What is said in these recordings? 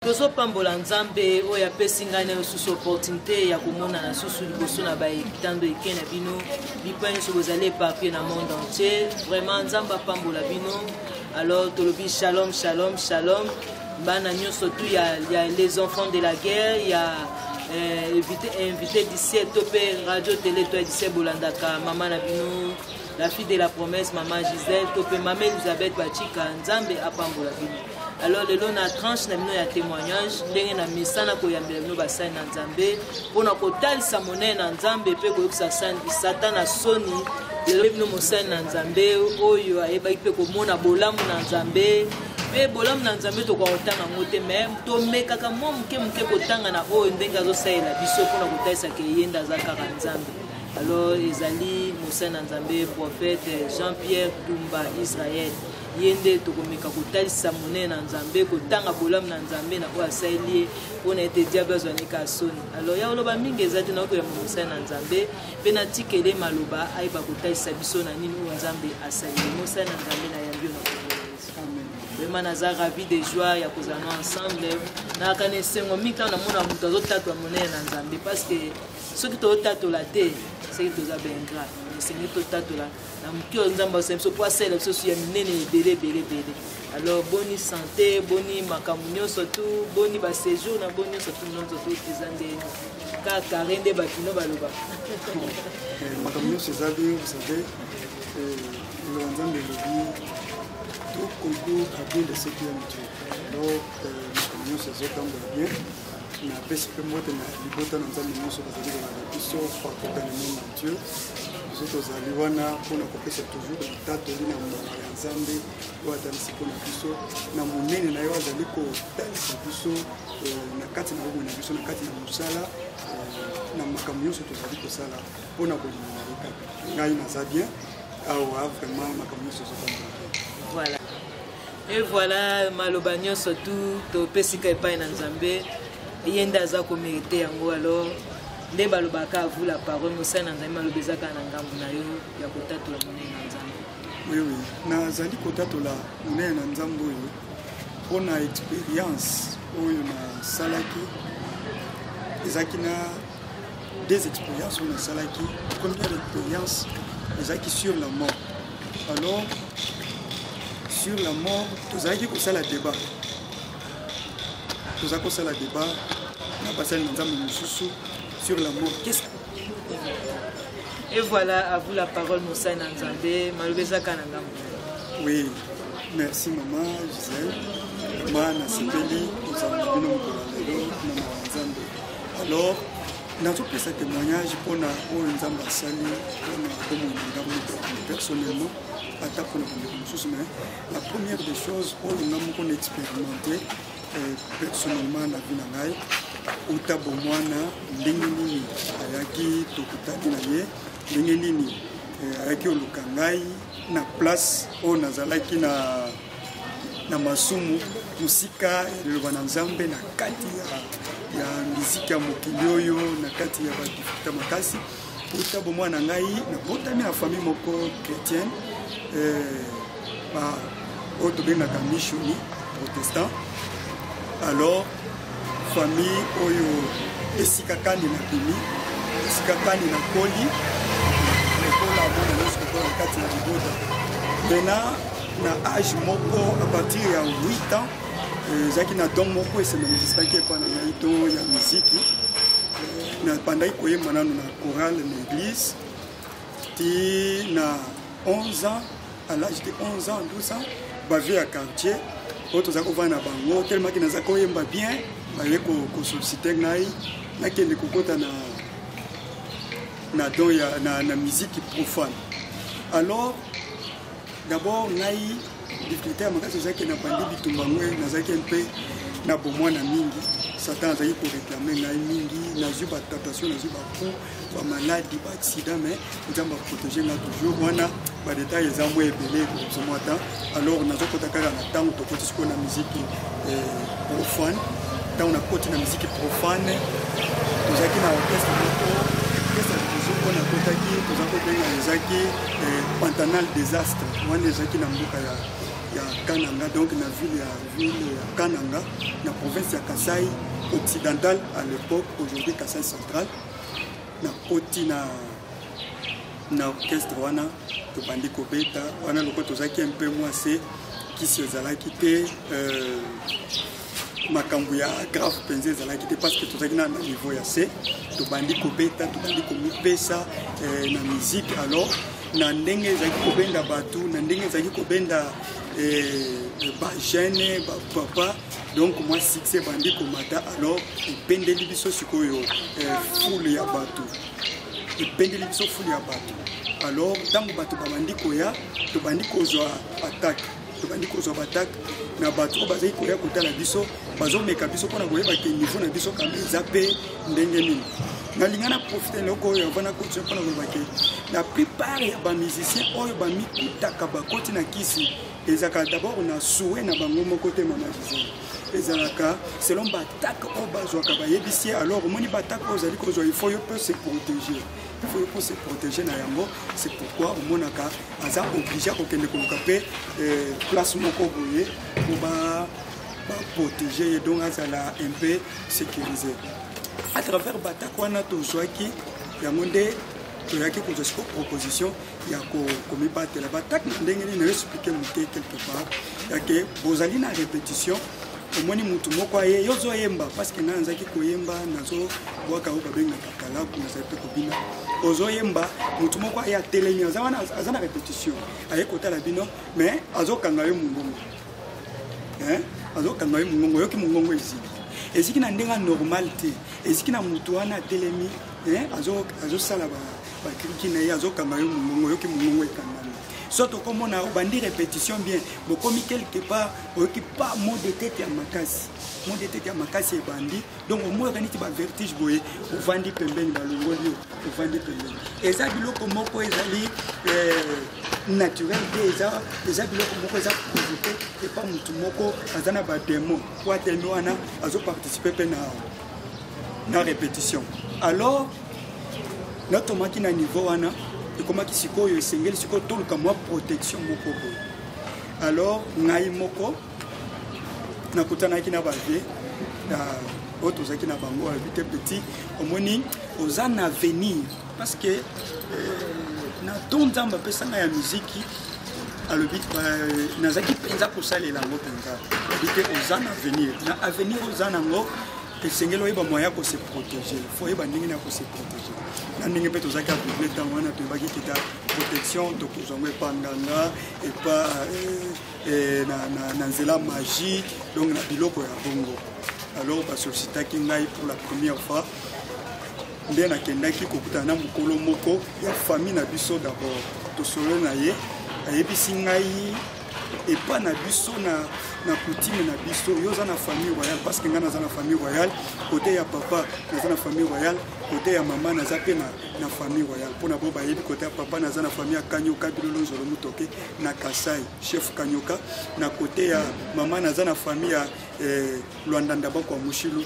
Tozopambola Nzambe oyo apesi ngai na yo susu opportunité ya komonana susu liboso na baetando eke na bino bipai nyonso bozali éparpillé na monde entier. Vraiment Nzambe apambola bino. Alors tolobi shalom, shalom, shalom bana nyonso tu ya les enfants de la guerre ya invité du ciel to mpe radio télé to ya du ciel. Bolandaka mama na bino, la fille de la promesse, mama Gisèle to mpe mama Elisabeth Bachika. Nzambe apambola bino. Alors lelo na tranche na bino ya témoignage, ndenge na mesana koyambela bino basali na Nzambe mpona kotalisa monene na Nzambe mpe koyokisa Satan na soni, lelo bino mosali na Nzambe oyo ayebaki mpe komona bolamu na Nzambe. Mpe bolamu na Nzambe tokoka kotanga yango te, mais tomekaka mwa moke moke kotanga na oyo ndenge azosalela biso mpona kotalisaka ye nde aza kaka Nzambe. Alors ezali mosali na Nzambe, prophète Jean-Pierre Tumba Israël. Ye nde tokomeka kotalisa monene na Nzambe, kotanga bolamu na Nzambe na oyo asaleli ye, mpona ete diable azwa nika soni. Alors ya koloba mingi eza te, nakoyamba mosali na Nzambe mpe natikele maloba ayeba kotalisa biso na nini oyo Nzambe asaleli. Mosali na Nzambe, nayambi yo na kombo. Vraiment naza ravi de joie ya kozala na ensemble. Nayaka na esengo mingi ntango namona moto azotatola monene na Nzambe, parce que soki tozotatola te, soki toza baingrat, esengeli totatola na moke oyo Nzambe asala biso, po asalela biso su ya minene ebele ebele ebele. Alors boni santé, boni makambo nyonso tu, boni baséjour na boni nyonso tu, nyonso tu eza nde kaka carré nde bato no baloba? Makambo nyonso eza bien. Vous savez, liloba Nzambe elobi: "Tout concourt à bien de ceux qui aiment Dieu." Donc makambo nyonso ezotambola bien. Napesi mpe mbote na libota na Nzambe nyonso bazali kolanda biso partout dans le monde entier. Biso tozali wana mpona kopesa toujours litatoli na mawa ya Nzambe oyo atalisi mpona biso, na monene na yo azali kotalisa biso na kati na bomoi na biso, na kati na mosala, na makambo nyonso tozali kosala mpona kolinga na ye kaka. Ngai naza bien awa, vraiment makambo nyonso ezotambola bien. Voilà. Et voilà, maloba nyonso tu topesika epai na Nzambe, ye nde aza komériter yango. Alors nde balobaka, à vous la parole, mosali na Nzambe. Maloba eza kaka na ngambo na yo ya kotatola monene na Nzambe. Oui, nazali kotatola monene na Nzambe oyo mpona expérience oyo nasalaki. Ezalaki na deux expériences oyo nasalaki. Première expérience ezalaki sur la mort. Alors sur la mort, tozalaki kosala débat, tozalaki kosala débat na basali na Nzambe mosusu sur la mort, qu'est-ce Et voilà, à vous la parole, mosali na Nzambe. Maloba eza kaka na ngambo. Oui, merci mama Gisèle. Ma nasepeli kozala na bino mokolo ya lelo na mawa Nzambe. Alors nazopesa témoignage mpona oyo Nzambe asali mpona bomoi na nga moko personnellement, ata mpona bandeko mosusu. Mais la première des choses oyo nga moko na expérimenté personnellement na vie na ngai uta bomwana, ndenge nini ayaki, tokutani na ye ndenge nini, ayaki oluka ngai na place oyo nazalaki na masumu, mosika ya liloba na Nzambe, na kati ya miziki ya mokili oyo, na kati ya badifficulté makasi. Uta bomwana na ngai, nabotami na famille moko chrétienne, oyo tobengaka missioni protestant. Alors famille oyo, esika kani nabimi, esika kani nakoli, lokola mwana nyonso kokola na kati na libota. Maintenant na age moko, à partir ya 8 ans, ezalaki na don moko ese manifestaki epa na ngai, don ya miziki. Nabandaki koyemba nano na chorale na église ti na 11 ans. À l'âge de 11 ans, 12 ans, bavieux ya quartier oyo tozali kovanda na bango, telemaki naza koyemba bien, baye kosolliciter ngai nakende kokɔta na don ya na musique profane. Alors d'abord ngai difficulté ya makasi ezalaki na bandi bitumba ngo, nazalaki mpe na bomwana mingi, Satan azalaki koréclamer ngai mingi. Nazwi batentation, nazwi bacoup, bamaladi, baaccident, mais Nzambe aprotéger ngai toujours. Wana badétail eza mwa ebele, ekokisa mwa temps. Alors nazokota kaka na ntango tokoti sikoyo na musique profane. Ntango nakoti na musique profane, tozalaki na orchestre moko. Orchestre ya liboso oyo nakotaki, toza kobenga, ezalaki Pantanal Désastre. Wana ezalaki na mboka ya ya Kananga, donc na ville ya ville ya Kananga, na province ya Kasai occidental à l'époque, aujourd'hui Kasai central. Nakoti na orchestre wana, tobandi kobeta wana. Loko tozalaki un peu mwa se kisi ezalaki te, makambo ya grave mpenza ezalaki te, parce que tozalaki na niveau ya se. Tobandi kobeta, tobandi komipesa na musique. Alors na ndenge ezalaki kobenda bato, na ndenge ezalaki kobenda bajeune, bapapa, donc mwa succès ebandi komata. Alors ebendeli biso sikoyo foule ya bato, ebendeli biso foule ya bato. Alors ntango bato babandi koya, tobandi kozwa attaque, tobandi kozwa baattaque na bato oyo bazali koya kotala biso, bazomeka biso mpona koyeba ke niveau na biso kama eza mpe ndenge nini. Nalinga na profite eloko oyo avant na continue mpona koloba ke la plupart ya bamusicien oyo bamikutaka bakoti na kisi, ezalaka d'abord na souhait na bango moko te. Mama Gisele, ezalaka selon baattaque oyo bazwaka, bayebisi ye. Alors omoni, baattaque oyo ozali kozwa, il faut yo mpe se protéger, il faut yo mpo se protéger na yango. C'est pourquoi omonaka aza obligé akokende koluka mpe place moko boye po baprotéger ye, donc azala un peu sécurisé. À travers baattaque wana tozwaki yango nde toyaki kozwa siko proposition ya komibatela. Baattaque na ndenge nini? Nayoexpliquer moke quelque part yake bozali na répétition, omoni mutu moko aye, yo ozoyemba, parce que ngai nazalaki koyemba, nazobwaka oyo babengaka kalaku, nazali mpe kobina. Ozoyemba, mutu moko aye, atelemi, aza wana, aza na répétition, aye kotala bino, mais azokanga yo mongongo, azokanga yo mongongo. Oyoki mongongo eziki, eziki na ndenge normal te, eziki na mutu wana atelemi, azosala bacric na ye, azokanga yo mongongo, oyoki mongongo ekangami. Soit okomona obandi répétition bien, bokomi quelque part, oyoki pas maux de tête ya makasi, maux de tête ya makasi ebandi, donc omonaka neti bavertige boye, ovandi pembeni, balongoli yo, ovandi pembeni. Eza biloko moko ezali naturel te, eza biloko moko eza provoqué epa motu moko aza na badémon po atelemi wana, azoparticipe mpe na répétition. Alors natomaki na niveau wana, ekomaki sikoyo esengeli sikoyo toluka mwa protection moko boye. Alors ngai moko nakutanaki na bavieux oyo tozalaki na bango, alobi te: "Petit, omoni, oza na avenir, parce que na to Nzambe apesa ngai ya miziki." Alobi nazalaki mpenza kosalela yango mpenza. Alobi te: "Oza na avenir, na avenir oza nango, esengeli oyeba moyen ya kose protéger, faut oyeba ndenge na kose protéger." Na ndenge mpe tozalaki aveugle ntango wana, toyebaki kita protection tokozwa yango epa nganga, epa na nzela magie, donc na biloko ya bongo. Alors basollicitaki ngai pour la première fois, nde nakendaki kokutana na mokolo moko ya famille na biso. D'abord tosolo na ye, ayebisi ngai epa na biso, na coutume na biso, yo oza na famille royale, parce que ngai naza na famille royale côté ya papa, naza na famille royale côté ya mama, naza mpe na famille royale. Mpona bo bayebi, côté ya papa naza na famille ya Kanyoka Bilolo Nzolo Mutoke na Kasai, chef Kanyoka. Na côté ya mama naza na famille ya Lwandanda Boko ya Mushilu,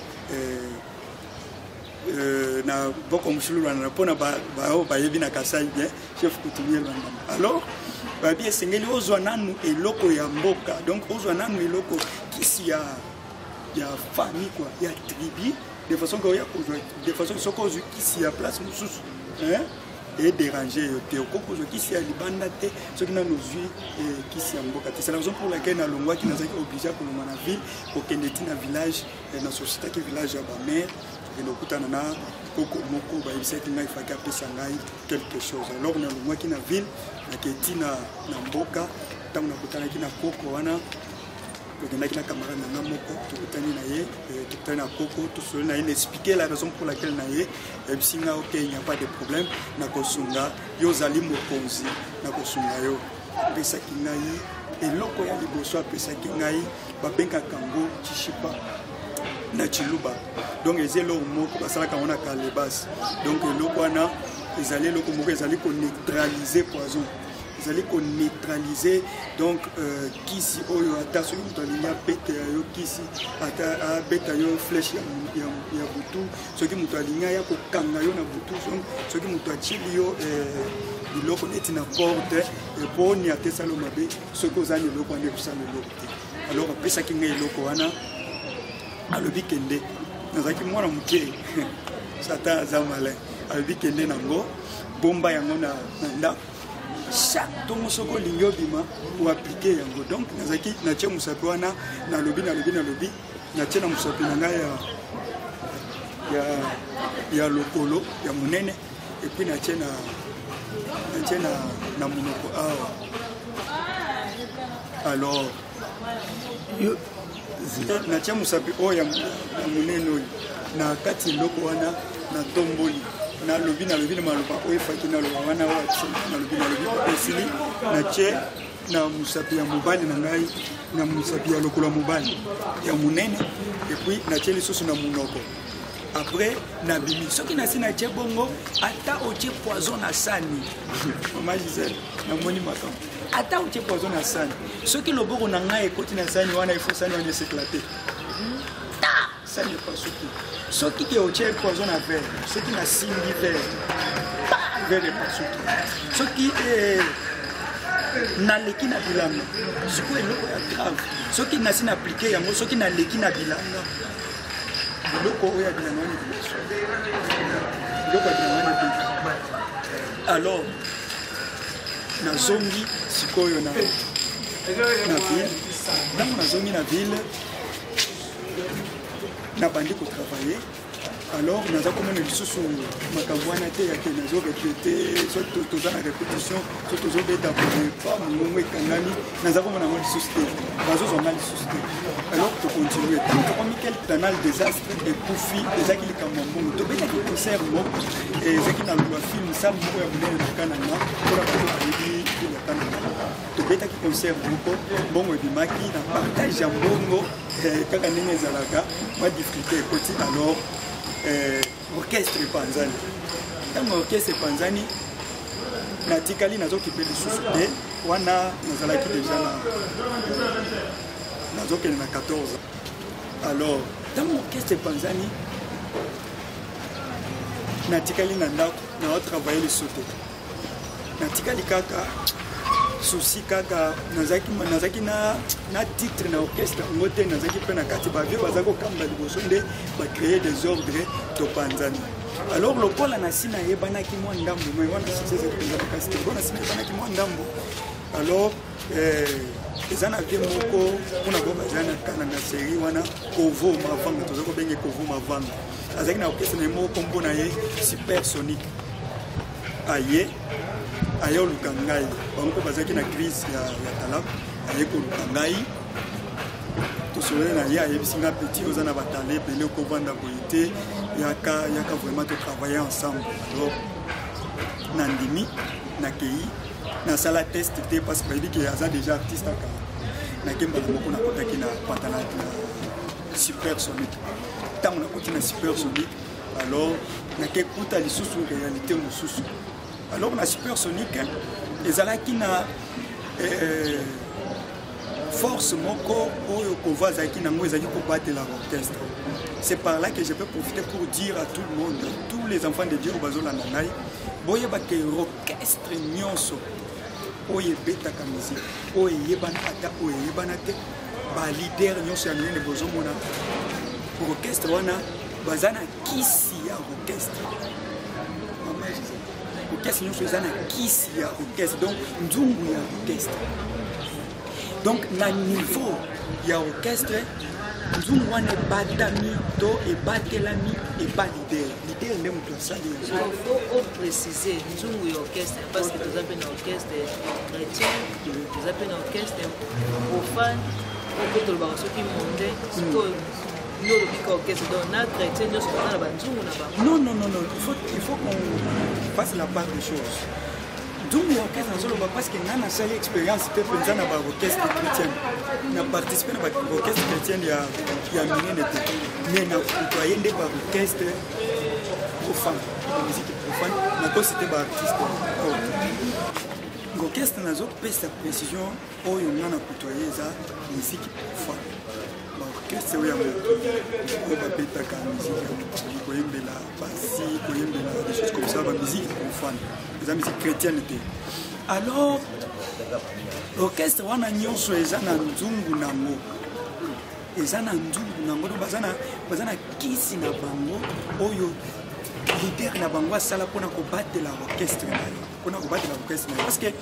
na Boko Mushilu Lwandanda, mpona baoyo bayebi na Kasai bien, chef coutumier Lwandanda. Alors babi esengeli ozwa nanu eloko ya mboka, donc ozwa nanu eloko kisi ya famille quoi, ya tribu, de façon ke oya kozwa, de façon soki ozwi kisi ya place mosusu, hein, edéranger yo te. Okoki kozwa kisi ya libanda te soki nanu ozwi kisi ya mboka te. C'est la raison pour laquelle nalongwaki, nazalaki obligé ya kolongwa na ville, kokende ti na village. Na sociétaki village ya bamare, tokende kokutana na koko moko, bayebisaki ngai faki apesa ngai quelque chose. Alors nalongwaki na ville, naketi na mboka. Ntango nakutanaki na koko wana, tokendaki na camarade na nga moko, tokutani na ye, tokutani na koko, tosoli na ye, na expliquer la raison pour laquelle na ye. Ayebisi nga: "Ok, il n'y a pas de problème, nakosunga yo, ozali mokonzi, nakosunga yo." Apesaki ngai eloko ya liboso, apesaki ngai, babengaka yango chishipa na Chiluba. Donc eza eloko moko basalaka yango na calebasse. Donc eloko wana ezali eloko moko ezali koneutraliser poison. Ezali ko neutraliser donc euh, kisi oyo ata soki moto alingi abetela yo kisi ata abeta yo flèche ya, ya, ya butu, soki moto alingi aya kokanga yo na butu, soki moto atieli yo eh, biloko neti na porte eponi ata esalo mabe, soki oza na eloko wana ekosala eloko te. Alors apesaki ngai eloko wana, alobi kende. Nazalaki mwana moke, Satan aza malin. Alobi kende nango, bomba yango na ndako, chaque ntongo soki olingi obima, oaplike yango. Donc nazalaki natie mosapi wana, nalobi nalobi nalobi, natie na mosapi na ngai ya, ya, ya lokolo ya monene, et puis natie na natie na, na monoko awa. Alors natie mosapi oyo ya monene oyo na kati eloko wana, natomboli, nalobi nalobi na maloba oyo efaki naloba wana oyo, nalobi nalobi, esili, natie na mosapi ya mobali na ngai, na mosapi ya lokolo ya mobali ya monene, et puis natie lisusu na monoko. Après nabimi. Soki nasi natie bongo, ata otie poison na sani, mama Gisele, namoni makambo, ata otie poison na sani, soki loboko na ngai ekoti na sani wana, ifo sani wana es'éclate, ta sani epasuki. Soki ke otie poison na verre, soki nasimbi verre, pa, verre epasuki. Soki eh, naleki na bilanga, sikoyo eloko ya grave, soki nasi na aplike yango, soki naleki na bilanga, biloko oyo ya bilanga wana ekobiswa, biloko ya bilanga wana ebebi. Alors nazongi sikoyo na ville. Ntango nazongi na ville, nabandi kotravaille. Alors naza komona lisusu makambo wana te yake nazo répéte, so toza na répétition, so tozobeta boye, pa, mongongo ekangami, naza komona yango lisusu te, bazozwa nga lisusu te. Alors tocontinue. Ntango tokomi quelque canal désastre ekufi, ezalaki likambo ya mbongo. Tobetaki concert moko, ezalaki na lolwa film, salle moko ya monene na Kananga, mpona bato bayebi ville ya Kananga. Tobetaki concert moko, mbongo ebimaki na partage ya mbongo kaka ndenge ezalaka, mwa difficulté ekoti. Alors orchestre epanzani. Ntango orchestre epanzani, natikali nazokipe lisusu te. Wana nazalaki deja na nazokende na 14 ans. Alors ntango orchestre epanzani, natikali na ndako, naotravaille lisusu te, natikali kaka souci kaka. Nazalaki na titre na orchestre yango te, nazalaki mpe na kati, bavieux baza kokamba liboso nde bacréer désordre, topanzani. Alors lokola nasi nayebanaki mwa ndambo, mai wana succès ezalaki mpenza makasi te, lokola nasi nayebanaki mwa ndambo, alors eza na vieux moko mpona bo baza na Kananga série wana, Kovo Mavanga, toza kobenge Kovo Mavanga. Azalaki na orchestre na ye moko, kombo na ye Super Sonic. Aye oluka ngai, bango mpo bazalaki na crise ya talent. Aye koluka ngai, tosololi na ye, ayebisi nga: "Petit, oza na batalent ebele, okovanda boye te, yaka, yaka vraiment totravailler ensemble." Alors nandimi, nakei, nasala test te parce que bayebi ke aza déjà artiste akala. Nake mbala moko, nakotaki na patana na Super Sonic. Ntango nakoti na Super Sonic, alors nake kuta lisusu réalité mosusu. Alors na Super Sonic ezalaki na force moko oyo Kovo azalaki nango, ezalaki kobatela orchestre. C'est par là que je peux profiter pour dire à tout le monde, à tous les enfants de Dieu oyo bazolanda ngai, boyeba ke orchestre nyonso oyo ebetaka musique, oyo eyebana ata oyo eyebana te, baleader nyonso ya minene bozomona, orchestre wana baza na kisi ya orchestre. Mama Gisele, orchestre nyonso eza na kisi ya orchestre, donc nzungu ya orchestre. Donc na niveau ya orchestre, nzungu wana ebatami to ebatelami eba leader. Leader nde moto asali yango. Il faut opréciser nzungu ya orchestre, parce que toza mpe na orchestre chrétien, toza mpe na orchestre profane, oyo mpe tolobaka soki monde. Sikoyo yo olobika orchestre, donc na chrétien nyonso baza na banzungu na bango? Non, non, non, non, il faut qu'on fasse la part des choses. Nzungu ya orchestre nazoloba parce que nga nasali expérience te mpenza na baorchestre chrétienne, na participe na baorchestre chrétienne ya minene te, mais na côtoye nde baorchestre profane, musique profane. Nakociter baartiste oyo. Orchestre nazopesa précision oyo nga na côtoyer eza musique profane, baorchestre oyo ya mokili oyo babetaka musique ya mokili, koyembela basi, koyembela des choses comme ça, bamusique profane, eza musique chrétienne te. Alors orchestre wana nyonso eza na nzungu nango, eza na nzungu nango, donc baza na kisi na bango oyo leader na bango asala mpona kobatela orchestre na ye, mpona kobatela orchestre na ye, parce que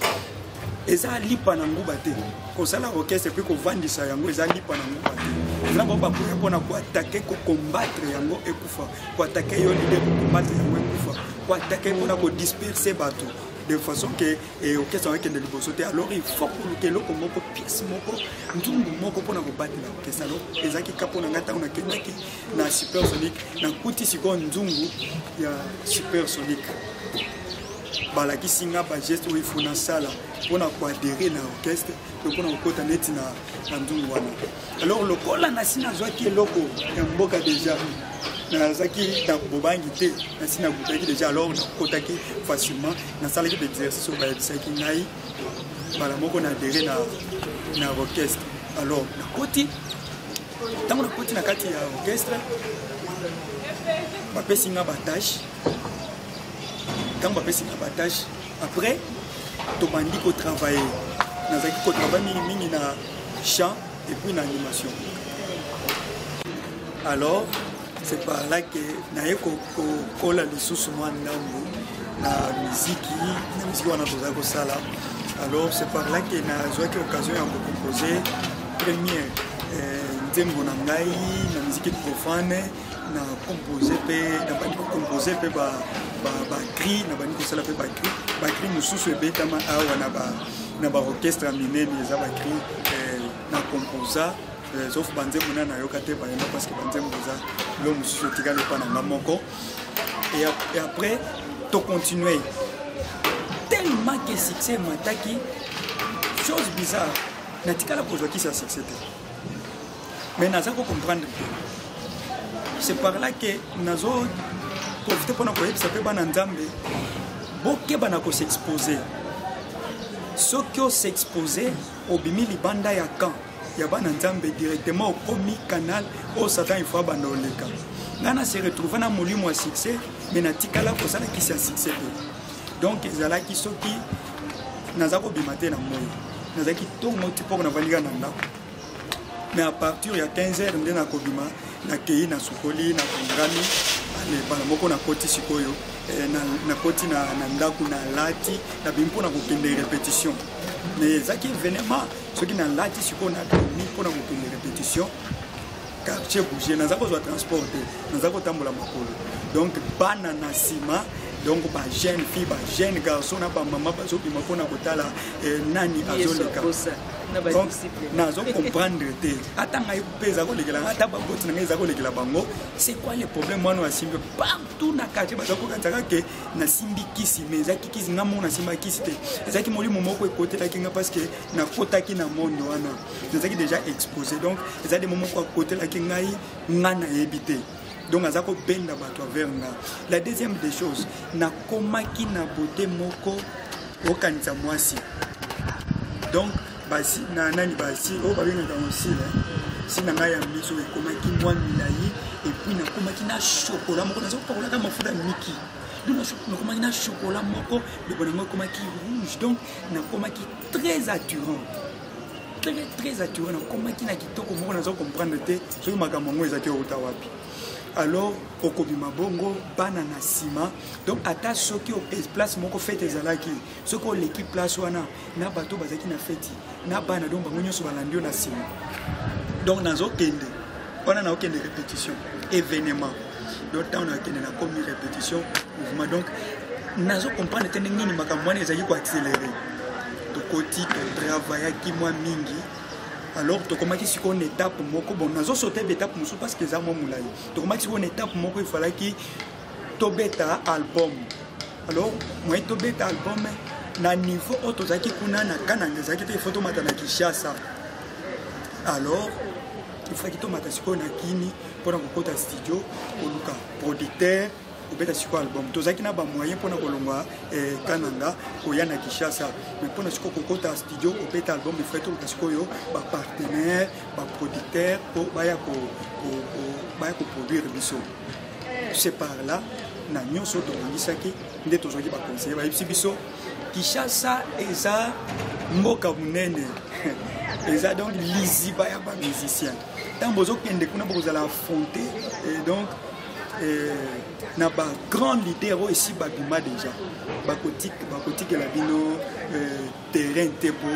eza lipa na nguba te. Kosala orchestre mpe kovandisa yango eza lipa na nguba te. Eza bango bakoya mpona koattaquer, kocombattre yango ekufa, koattaquer yo leader, kocombattre yango ekufa, koattaquer mpona kodisperser bato de façon que orchestre yango ekende liboso te. Alors il faut koluka eloko moko, pièce moko, nzungu moko mpona kobatela orchestre. Alors ezalaki ka mpona ngai, ntango nakendaki na Supersonic, nakuti sikoyo nzungu ya Supersonic, balakisi nga bageste oyo ifo nasala mpona koadhérer na orchestre to mpona kokota neti na nzungu wana. Alors lokola nasi nazwaki eloko ya mboka déjà, nazalaki na bobangi te, nasi nagutaki déjà, alors nakotaki facilement, nasalaki baexercice oyo bayebisaki ngai, mbala moko na adhérer na orchestre. Alors nakoti, ntango nakoti na kati ya orchestre, bapesi nga batâche. Ntango bapesi nga batâche, après tobandi kotravailler. Nazalaki kotravailler mingimingi na chant et puis na animation. Alors c'est par là que naye kokola lisusu mwa ndambu na miziki, na miziki wana tozali kosala. Alors c'est par là que nazwaki occasion ya kocomposer première nzembo na ngai na miziki profane. Na compose mpe, nabandi kocompose mpe bacri, nabandi kosala mpe bacri. Bacri mosusu ebetama awa na baorchestre ya minene, eza bacri na composa, sauf banzembo na nayoka te bayemba, parce que banzembo eza lo mosusu etikali epa na nga moko. Et après tocontinue tellement que succès emataki. Chose bizarre, natikala kozwa kisi ya succès te, mais naza kocomprendre te. C'est par là que nazo profite mpona koyebisa mpe bana Nzambe: bokeba na kos'exposer. Soki os'expose, obimi libanda ya camp ya bana Nzambe, directement okomi canal oyo Satan ifo abanda oleka. Ngai na se retrouve na molimo ya succès, mais natikala kosala kisi ya succès te. Donc ezalaki soki naza kobima te na moi, nazalaki ntongo ti poko navandika na ndako, mais à partir ya 15 heures nde nakobima, nakei, nasukoli, nakongami, bala moko nakoti sikoyo, nakoti na ndako, nalati, nabimi mpona kokende répétition. Mais ezalaki événement, soki nalati sikoyo, nabimi mpona kokende répétition, quartier bouge, naza kozwa transport te, naza kotambola makolo. Donc bana na nsima, donc bajeune fille, bajeune garçon na bamama bazobima mpona kotala nani azoleka. Donc nazo comprendre te, ata ngai mpe eza kolekela ngai, ata baboti na ngai eza kolekela bango. C'est quoi le problème? Wana asimbi partout na quartier, baza kokanisaka ke nasimbi kisi, mais ezalaki kisi nga moko nasimba kisi te, ezalaki molimo moko ekotelaki nga, parce que nakotaki na monde wana, nazalaki déjà exposé. Donc eza démon moko akotelaki ngai, nga nayebi te, donc aza kobenda bato vers nga. La deuxième des choses, nakomaki na beauté moko okanisa mwasi. Donc basi na nani, basi oyo babengaka yango cils, cils na ngai ya miso ekomaki mwa milai, et puis nakomaki na chocolat moko, naza kopakolaka mafuta miki, donc nakomaki na chocolat moko, lebo nango ekomaki rouge. Donc nakomaki très attirant, très très attirant, nakomaki na kitoko moko naza comprendre te soki makambo yango ezalaki outa wapi. Alors okobima bongo, bana na nsima. Donc ata soki place moko fête ezalaki, soki oleki place wana na bato bazalaki na feti na bana, donc bango nyonso balandi yo na nsima. Donc nazokende wana, naokende répétition, événement. Donc ntango nakende, nakomi répétition, mouvement. Donc nazo comprendre te ndenge nini makambo wana ezalaki koaccélérer. Tokoti, totravaillaki mwa mingi. Alors tokomaki sikoyo na étape moko, bon, nazosauter baétape mosusu parce que eza mwa molai. Tokomaki sikoyo na étape moko, efalaki tobeta album. Alors moyen tobeta album na niveau oyo tozalaki kuna na Kananga ezalaki te, ifo tomata na Kinshasa. Alors ifaki tomata sikoyo na Kini mpona kokota studio, koluka producteur. Kobeta sikoyo album, tozalaki na bamoyen mpona kolongwa Kananga koya na Kinshasa, mais mpona sikoyo kokota studio kobeta album, ifai toluka sikoyo bapartenaire, baproducteur mpo baya koproduire biso. C'est par là na nyonso tobongisaki nde tozwaki baconseiller, bayebisi biso Kinshasa eza mboka monene, eza donc liziba ya bamusicien. Ntango bozokende kuna, bokozala affronté et donc na bagrand leader oyo esi babima déjà, bakotikela bino terrain te po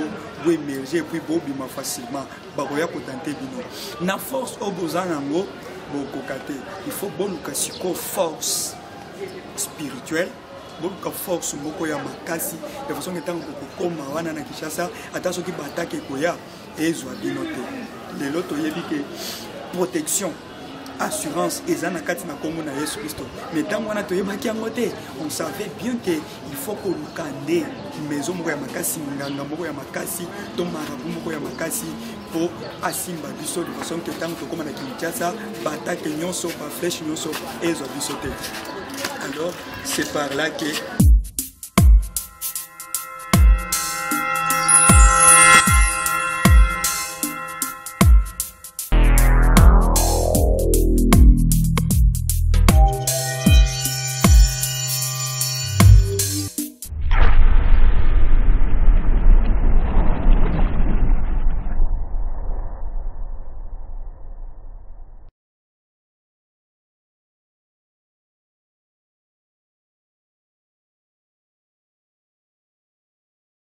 boémerge et puis bobima facilement. Bakoya kotenter bino na force oyo boza nango, bokoka te. Il faut boluka sikoyo force spirituelle, boluka force moko ya makasi de façon ntango kokokoma wana na Kinshasa, ata soki batake ekoya, ezwa bino te. Lelo toyebi ke protection, assurance eza na kati na nkombo na Yesu Kristo, mais ntango wana toyebaki yango te. On savait bien ke il faut koluka nde maison moko ya makasi, nganga moko ya makasi to marabout moko ya makasi mpo asimba biso de façon ke ntango tokóma na Kinshasa, batake nyonso, baflèche nyonso ezwa biso te. Alors c'est par là que